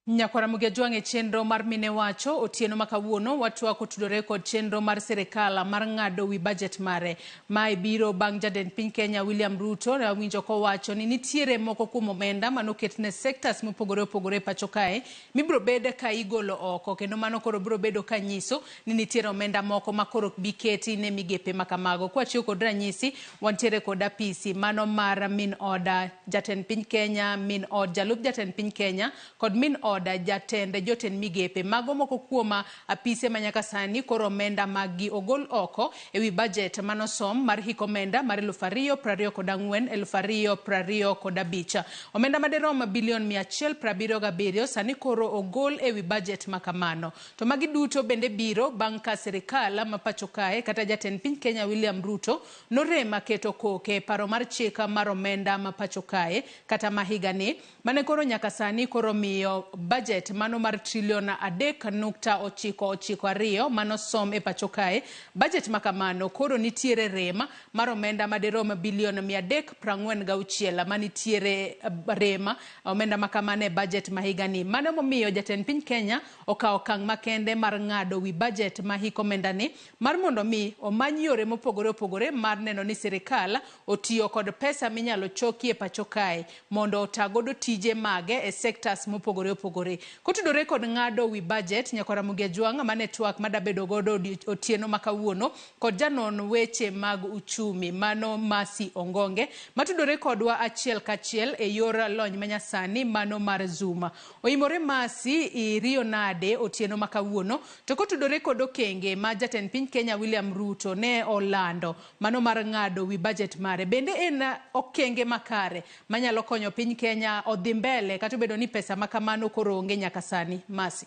Nyakwara Mugejwang' e chenro mar Mine Wacho otieno ma kawuono watwak otudore kod chenro mar sirikal mar ng'ado wi budget mare. Mae biro bang' jatend piny Kenya William Ruto ne wawinjo kowacho ni nitiere moko kuom omenda manoket ne sectors mopogore opogore e pacho kae mibiro bed ka igolo oko kendo mano koro biro bedo ka nyiso ni nitiere omenda moko ma koro ok bi keti ne migepe ma kamago. Kwatiyo kod ranyisi, wantiere kod apisi mano mar min oda jatend piny Kenya, min od jalup jatend piny Kenya kod min oda jatend jotend migepe. Mago moko kuom apise ma nyaka sani koro omenda maggi ogol oko e wi budget manosom mar hik omenda mar 2024 2025. Omenda maderom bilion 177 sani koro ogol e wi budget ma kamano. To magi duto bende biro bang' ka sirikal ma pacho kae kata jatend piny Kenya William Ruto norem keto koke e paro mar chik mar omenda ma pacho kae kata ma higani mane koro nyaka sani koro miyo budget mano mar trilion 3.992 manosom e pacho kae. Budget ma kamano koro nitiere rem mar omenda madirom bilion 346 manitiere rem omenda ma kamano e budget ma higani. Mano momiyo jatend piny Kenya okawo okang' makende mar ng'ado wi budget ma hik omendani mar mondo mi omany yore mopogore opogore mar neno ni sirikal otiyo kod pesa minyalo choki e pacho kae mondo ota godo tije mage e sectors mopogore opogore. Kotudore kod ng'ado wi budget, Nyakwar Ramogi Ajwang' mane twak madabedo godo otieno ma kawuono kod janon weche mag uchumi mano Mercy Ongonge matudore kodwa achiel kachiel e yor lony manyasani mano mar Zoom. Oimore Mercy, iriyo nade otieno ma kawuono? To kotudore kod okenge ma jatend piny Kenya William Ruto ne olando mano mar ng'ado wi budget mare, bende en okenge makare manyalo konyo piny Kenya odhi mbele kata obedo ni pesa ma kamano koro onge nyaka sani? Mercy.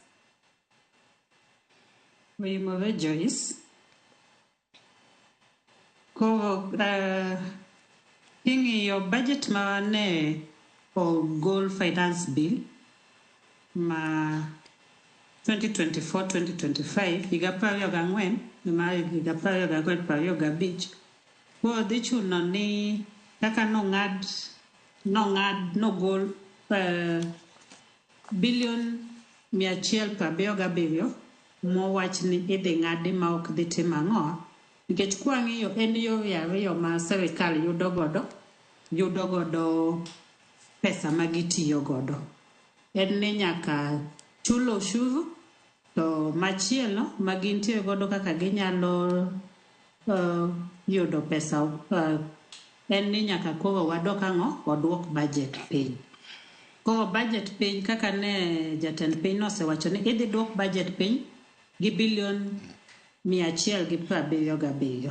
Oimore Joyce. Koro king'iyo budget ma ne ogol finance bill ma 2024-2025 higa 24 ma higa 24 25 koro dhi chuno ni kaka nong'ad nogol bilion 177 mowach ni idhi ng'adi ma ok dhi timo ang'o nikech kwang'iyo en yore ariyo ma sirikal yudo godo pesa ma gitiyo godo en ni nyaka chul ushuru to machielo ma gintie godo kaka ginyalo yudo pesa en ni nyaka koro wadok ang'o waduok budget piny. Koro budget piny kaka ne jatend piny nosewacho ni idhi duok budget piny gi bilion 177.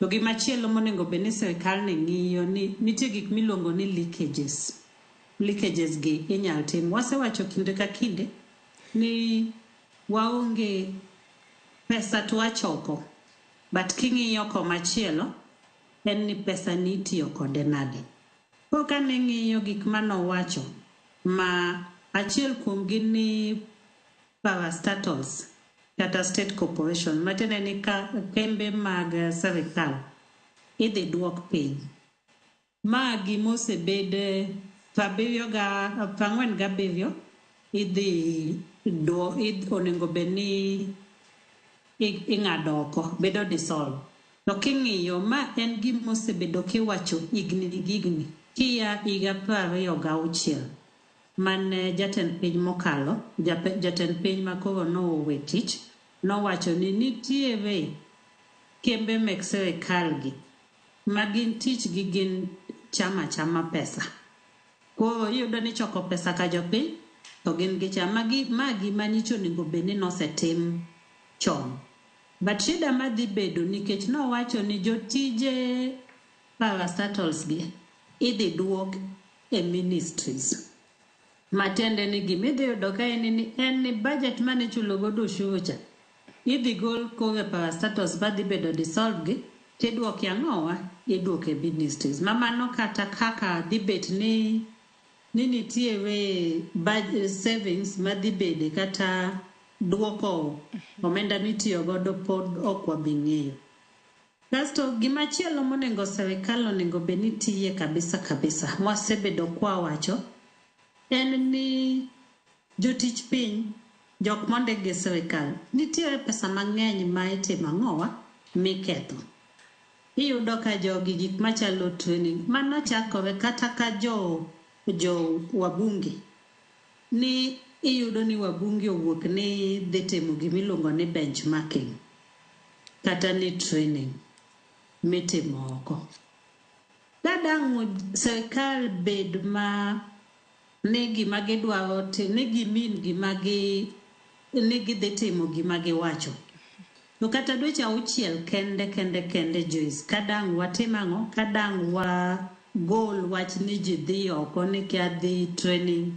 To gimachielo monego bed ni sirikal ni ng'iyo ni nitie gik miluongo ni leakages. Leakages gi inyal tim. Wasewacho kinde ka kinde ni waonge pesa to wachoko but king'iyo komachielo en ni pesa ni itiyo kode nade. Koro kane ng'iyo gik manowacho ma achiel kuomgi ni parastatals kata state corporation matiende ni ka kembe mag sirikal idhi duok piny. Ma gimosebed 47 idhi duo onego bed ni ing'ado oko bedo dissolve. To king'iyo ma en gimosebedo kiwacho higni gi higni kia higa 26 mane jatend piny mokalo jatend piny makoro nowe tich nowacho ni nitiere kembe mek sirikal gi ma gin tich gi gin chama chama pesa. Koro iyudo ni choko pesa ka jopiny to gin gicham. Magi ma gima nyicha onego bed ni nosetim chon. But shida madhi bedo nikech nowacho ni jotije parastatals gi idhi duok e ministries. Matiende ni gimidhi yudo ka en ni en ni budget mane ichulo godo ushuru cha idhi gol koro e parastatals madhi bedo dissolved gi tiduoke ang'owa iduoke ministries. Ma mano kata kaka dhi bet ni nitiere savings madhi bede kata duoko omenda mitiyo godo pod ok wabi ng'eyo. Kasto gimachielo monego sirikal onego bed ni tiye kabisa kabisa mwasebedo kwawacho en ni Jotich piny, jok mondik gi sirikal, nitiere pesa mang'eny ma itimo ang'owa miketho. Iyudo ka jogi gik machalo training, mano chakore kata ka jo wabunge ni iyudo ni wabunge owuok ni dhi timo gimiluongo ni benchmarking kata ni training mitimo oko. Kadang' sirikal bed ma ni gima gidwaro ni gimin gima gi ni gidhi timo gima giwacho. To kata dweche auchiel kende kende kende Joyce, kadang' watim ang'o? Kadang' wagol wach ni ji dhi oko ni kia dhi training,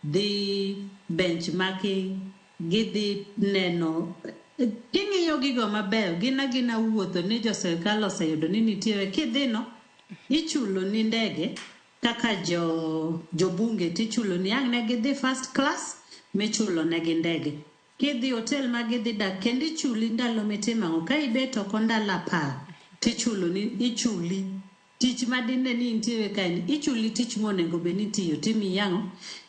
dhi benchmarking, gidhi neno. King'iyo gigo maber, gin agina wuotho ni jo sirikal oseyudo ni nitiere kidhi no, ichulo ni ndege kaka jo jobunge tichulo ni ang' ne gidhi first class michulo negi ndege. Kidhi hotel ma gidhi dak kendo ichuli ndalo mitimo ang'o ka ibet oko ndalo 10 tichulo ni ichuli tich madine ni intiere kaeni ichuli tich monego bed ni itiyo timiyi ang'o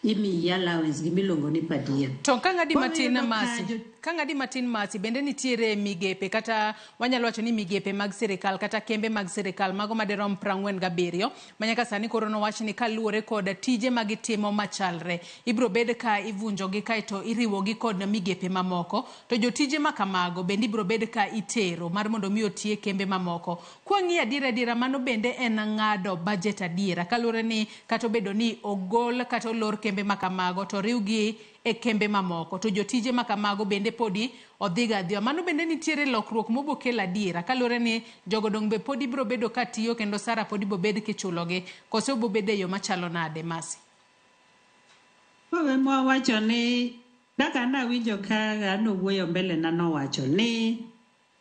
imiyi allowance gimiluongo ni per diem. To ka ng'adi matin Masi, ka ng'adi matin Masi, bende nitiere migepe kata wanyalo wacho ni migepe mag sirikal kata kembe mag sirikal mago madirom 47 ma nyaka sani koro nowach ni kaluwore kod tije ma gitimo machalre ibiro bed ka ivunjogi kaeto iriwogi kod migepe mamoko to jotije ma kamago bende ibiro bed ka itero mar mondo mi otie kembe mamoko. Kwang'iyo adiera adiera mano bende en ng'ado budget adiera kaluwore ni kata obedo ni ogol kata olor kembe ma kamago to riwgi e kembe mamoko to jotije ma kamago bende podi odhiga adhiya. Mano bende nitiere lokruok mobokelo adiera kaluwore ni jogo dong' be podi biro bedo ka tiyo kendo sara podi bobed kichulogi kose obobedo e yo machalo nade Masi? Koro ema wawacho ni kaka nawinjo ka nowuoyo mbele na nowacho ni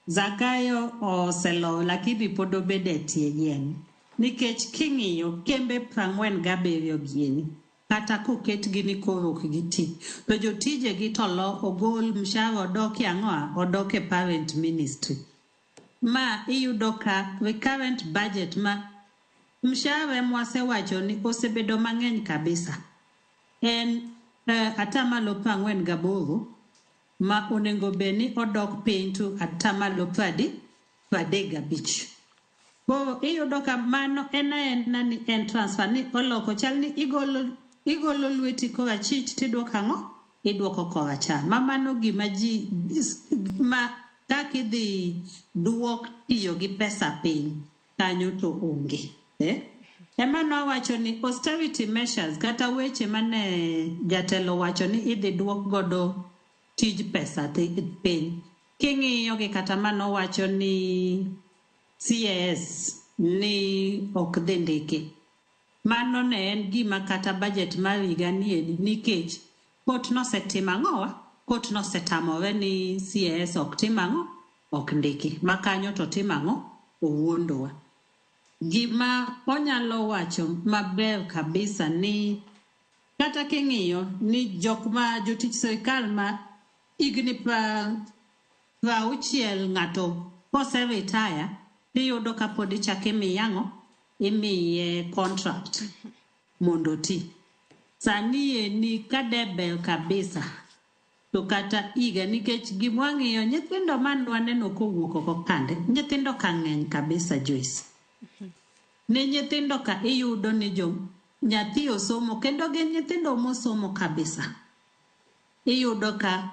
Zakayo oselowo lakini pod obedo e tie yien. Nikech king'iyo kembe 47 gieni kata koketgi ni koro ok giti to jotijegi to lo ogol mshahara odok e ang'oa odok e parent ministry. Ma iyudo ka recurrent budget ma mshahara mwasewacho ni osebedo mang'eny kabisa. En atamalo 48 ma onego bed ni odok piny to atamalo 35. Koro iyudo ka mano en aena ni en transfer ni oloko chal ni igolo lweti korachich tidwoko ang'o? Idwoko koracham. Ma mano gima ji ma kaka idhi duok tiyo gi pesa piny kanyo to onge. Ema nowacho ni austerity measures kata weche mane jatelo wacho ni idhi duok godo tij pesa piny. King'iyo gi kata manowacho ni CAS ni ok dhi ndiki. Mano ne en gima kata budget mar higa ni nikech court nosetimo ang'owa? Court nosetamore ni CAS ok tim ang'o? Ok ndiki. Ma kanyo to timo ang'o? Owuondowa. Gima onyalo wacho maber kabisa ni kata king'iyo ni jok ma jotich sirikal ma higni 60 ng'ato kose retire tiyudo ka pod ichako imiye ang'o? Imiye contract mondo oti. Sani eni ka de ber kabisa to kata higa nikech gimwang'iyo nyithindo mane waneno kowuok oko kande nyithindo ka ng'eny kabisa Joyce. Ne nyithindo ka iyudo ni jo nyathi osomo kendo gin nyithindo mosomo kabisa. Iyudo ka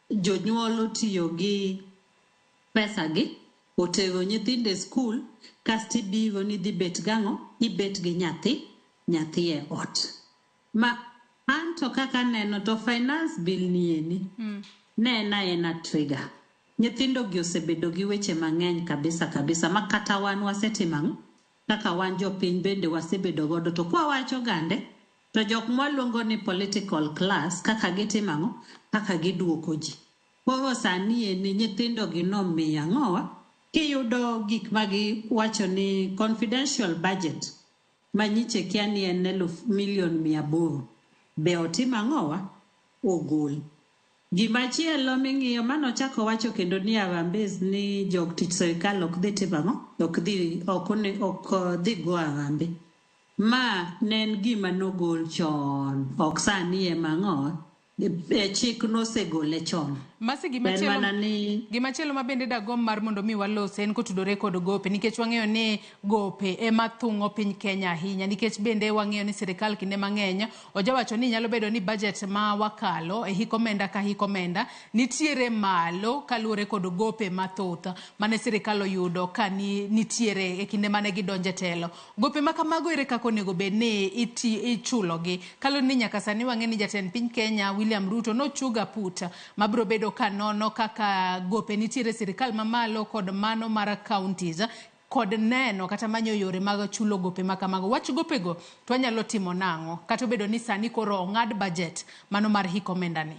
jonyuol otiyo gi pesa gi otero nyithindo e skul kasto ibiro ni idhi bet gang'o? Ibet gi nyathi e ot. Ma an to kaka aneno to finance bill ni eni ne en aena trigger. Nyithindo gi osebedo gi weche mang'eny kabisa kabisa ma kata wan wasetimo ang'o? Kaka wan jopiny bende wasebedo godo to kwawacho gande to jok mwaluongo ni political class kaka gitimo ang'o? Kaka giduoko ji. Koro sani eni nyithindo gi nomiyo ang'owa? Kiyudo gik ma giwacho ni confidential budget ma nyiche kia ni en 800 million be otimo ang'owa? Ogol. Gimachielo ming'iyo manochako wacho kendo ni harambee ni jok tich sirikal ok dhi timo ang'o? Ok dhi go harambee. Ma ne en gima nogol chon, ok sani ema ang'o? Chik nosegole chon. Masi En gimachielo mana ni gimachielo ma bende dagomb mar mondo mi walos en kotudore kod gope, nikech wang'eyo ni gope ema thung'o piny Kenya ahinya, nikech bende wang'eyo ni sirikal kinde mang'eny ojawacho ni nyalo bedo ni budget ma wakalo e hik omenda ka hik omenda nitiere malo kaluwore kod gope mathoth mane sirikal oyudo ka ni, nitiere e kinde mane gidonje telo. Gope ma kamago ere kaka onego bed ni ichulogi? Kaluwore ni nyaka sani wang'e ni jatend piny Kenya William Ruto nochuga put mabiro bedo ka nono kaka gope nitiere sirikal mamalo kod mano mar counties kod neno kata manyo yore mag chulo gope ma kamago. Wach gopego to wanyalo timo nang'o? Kata obedo ni sani koro ong'ad budget mano mar hik omenda ni.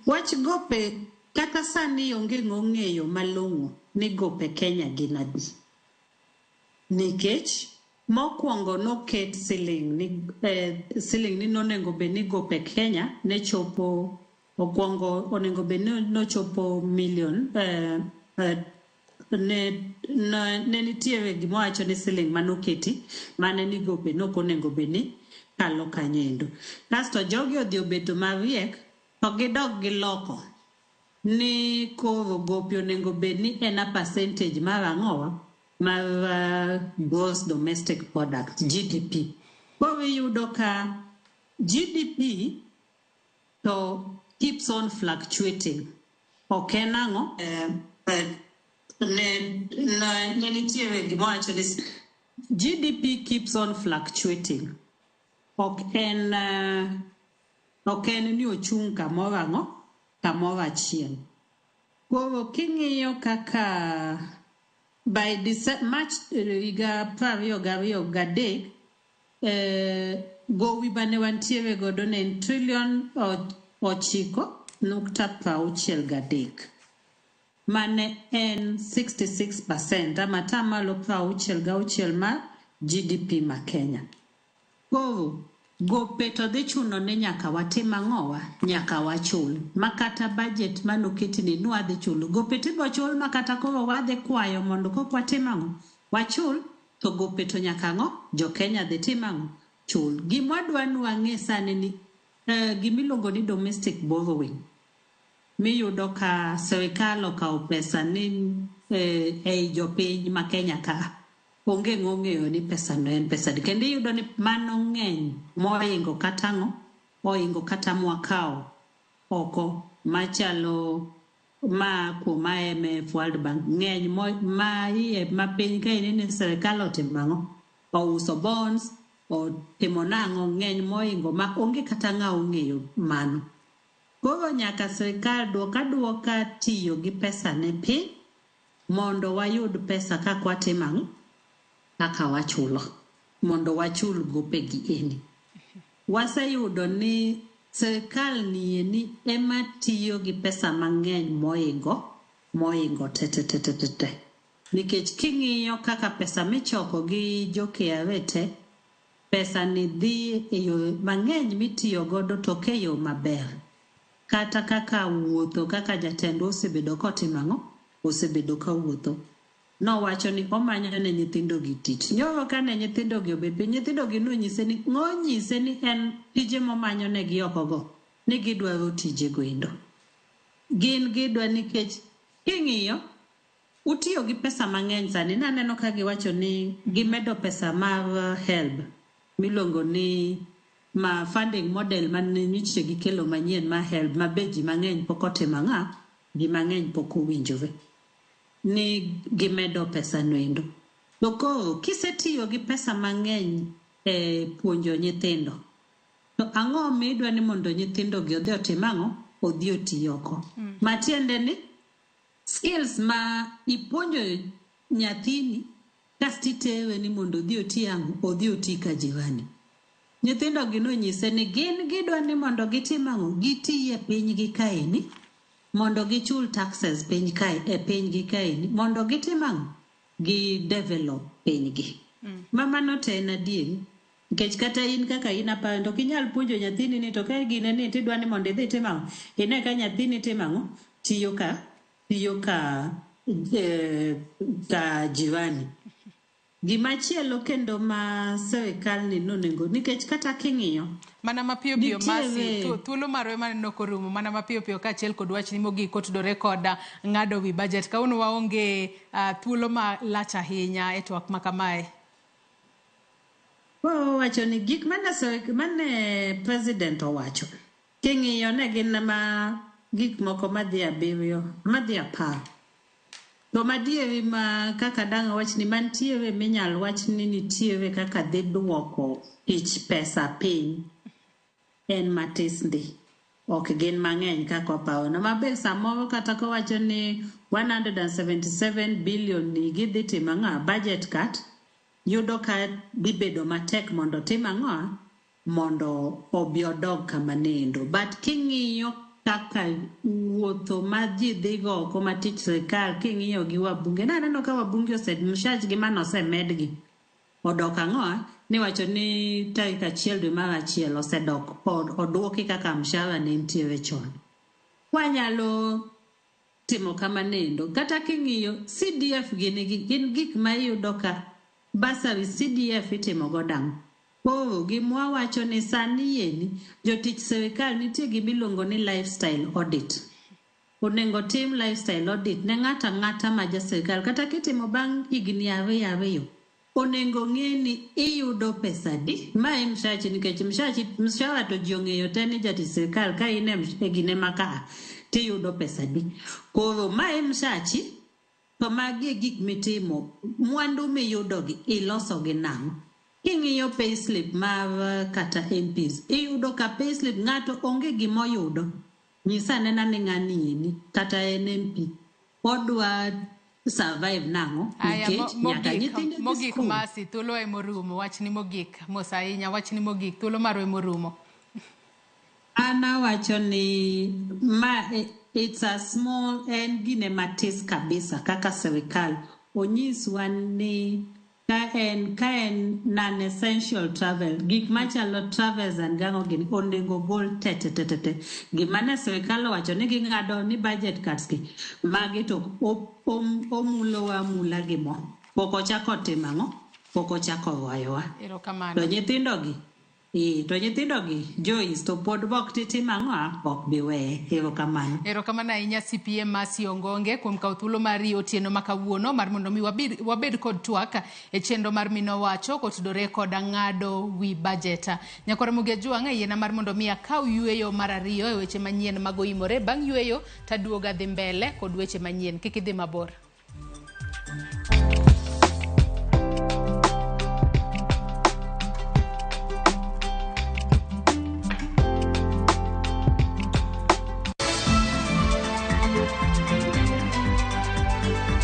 Wach gope kata sani onge ng'ong'eyo malong'o ni gope Kenya gin adi. Nikech mokwongo noket siling ni, siling ni nonego bed ni gope Kenya ne chopo okwongo onego bed ni nochopo million ne nitiere gima wacho ni siling manoketi mane ni gope nok onego bed ni kalo kanyo endo. Kasto jogi odhi obedo mariek to gidok giloko ni koro gope onego bed ni en a percentage mar ang'owa mar gross domestic product, GDP. Koro iyudo ka GDP to keeps on fluctuating. Ok en ang'o? Ne nitiere gima wacho ni GDP keeps on fluctuating. Ok en ni ochung' kamoro ang'o? Kamoro achiel. Koro king'iyo kaka by March higa 2023, gowi mane wantiere godo ne en trillion 9.63, mane en 66% ama atamalo 66 mar GDP ma Kenya. Koro gope to dhi chuno ni nyaka watim ang'owa? Nyaka wachul. Ma kata budget manoketi ni nwadhi chulo. Gope tibiro chul ma kata koro wadhi kwayo mondo kok watim ang'o? Wachul to gope to nyaka ang'o? Jo Kenya dhi tim ang'o? Chul. Gima wadwa ni wang'e sani ni gimiluongo ni domestic borrowing miyudo ka sirikal okawo pesa ni ei jopiny ma Kenya ka onge ng'ong'eyo ni pesa no en pesa adi. Kendo iyudo ni mano ng'eny moingo kata ang'o? Oingo kata mwakawo oko machalo ma kuom IMF, World Bank ng'eny ma iye ma piny ka ni sirikal otimo ang'o? Ouso bonds, otimo nang'o, ng'eny moingo ma onge kata ng'a ong'eyo mano. Koro nyaka sirikal duok aduoka tiyo gi pesa ne piny mondo wayud pesa kaka watimo ang'o? Kaka wachulo mondo wachul gopegi eni. Waseyudo ni sirikal ni ema tiyo gi pesa mang'eny moingo te te te te te te. Nikech king'iyo kaka pesa michoko gi jo KRA te, pesa ni dhi e yo mang'eny mitiyo godo to ok e yo maber. Kata kaka wuotho kaka jatendwa osebedo kotimo ang'o? Osebedo kawuotho. Nowacho ni omanyo ne nyithindo gi tich. Nyoro kane nyithindo gi obet piny, nyithindo gi nonyise ni ng'onyise ni en tije momanyo negi oko go ni gidwaro tije go endo. Gin gidwa nikech king'iyo utiyo gi pesa mang'eny sani naneno ka giwacho ni gimedo pesa mar HELB miluongo ni ma funding model mane nyocha gikelo manyien mar HELB ma be ji mang'eny pok otimo ang'a? Ji mang'eny pok owinjore ni gimedo pesa no endo. To koro kisetiyo gi pesa mang'eny e puonjo nyithindo, to ang'o midwa ni mondo nyithindo gi odhi otim ang'o? Odhi oti oko. Matiende ni skills ma ipuonjo nyathini kasto itere ni mondo odhi oti ang'o? Odhi oti ka jirani. Nyithindo gi nonyise ni gin gidwa ni mondo gitim ang'o? Giti e pinygi kaeni mondo gichul taxes piny kae e pinygi kaeni mondo gitim ang'o? Gi develop pinygi. Ma mano to en adieri. Nikech kata in kaka in aparo to ok inyal puonjo nyathini ni to ka gine ni tidwa ni mondo idhi itim ang'o? Ine ka nyathini timo ang'o? Tiyo ka jirani. Gimachielo kendo ma sirikal ni nonego nikech kata king'iyo Mana mapiyo piyo Mercy, nitiere thuolo marwa ema neno korumo mana mapiyo piyo kaachiel kod wachni mogik kotudore kod ng'ado wi budget. Kawuono waonge thuolo malach ahinya e twak ma kamae. Koro owacho ni gik mane mane president owacho king'iyo ne gin ma gik moko madhi 7 madhi 10. To madieri ma kaka dang' awach ni mantiere minyal wach ni nitiere kaka dhi duoko ich pesa piny en matis ndi. Ok gin mang'eny kaka oparono. Mabe samoro kata kowacho ni 177 billion ni gidhi timo ang'o budget cut yudo ka dhi bedo matek mondo tim ang'o mondo obi odog kama nendo. But king'iyo kaka wuotho ma ji dhigo oko ma tich sirikal king'iyo gi wabunge naneno ka wabunge ose mshachgi mane osemedgi odok ang'o niwacho ni tarik 1 dwe mar 1 osedok oduoki kaka mshahara ne nitiere chon. Wanyalo timo kamanendo kata king'iyo CDF gini gin gik ma iyudo ka bursary CDF itimo godo ang'o? Koro gimwa wacho ni sani yeni jotich sirikal nitie gimiluongo ni lifestyle audit. Onego tim lifestyle audit ne ng'ato ang'ata ma ja sirikal kata kitimo bang' higni 2 2 onego ng'e ni iyudo pesa adi. Ma e mshachi nikech mshahara to ji ong'eyo te ni jatich sirikal ka in e gine ma ka tiyudo pesa adi. Koro ma e mshachi to magi e gik mitimo mwandu miyudogi iloso gi nang'o. King'iyo payslip mar kata MPs iyudo ka payslip ng'ato onge gimoyudo. Nyisa anena ni ng'ani eni kata en MP odwa survive nang'o Aya, nikech nyaka nyithinde dhi mogik skul. Mercy, thuolo emorumo, wachni mogik. Mos ahinya, wachni mogik, thuolo marwa emorumo. An awacho ni ma it's a small en gine matis kabisa kaka sirikal onyiswa ni ka en non-essential travel gik machalo travels and gang'o gini onego gol te te te te te. Gima ne sirikal owacho ni ging'ado ni budget cuts gi magi to omulowa amula gi mo. Pok ochako timo ang'o? Pok ochako rwayowa. Erokamano. To nyithindogi Joyce to pod bok titimo ang'o? Ok bi weye. Erokamano. Erokamano ahinya CPM Mercy Ongonge kuom kawo thuolo mari otieno ma kawuono mar mondo mi wabed kod twak e chenro mar Mino Wacho kotudore kod ng'ado wi budget. Nyakwar Ramogi Ajwang' yiena mar mondo mi akaw yweyo mar 2 e weche manyien mag oimore. Bang' yweyo taduoga dhi mbele kod weche manyien. Kik idhi mabor.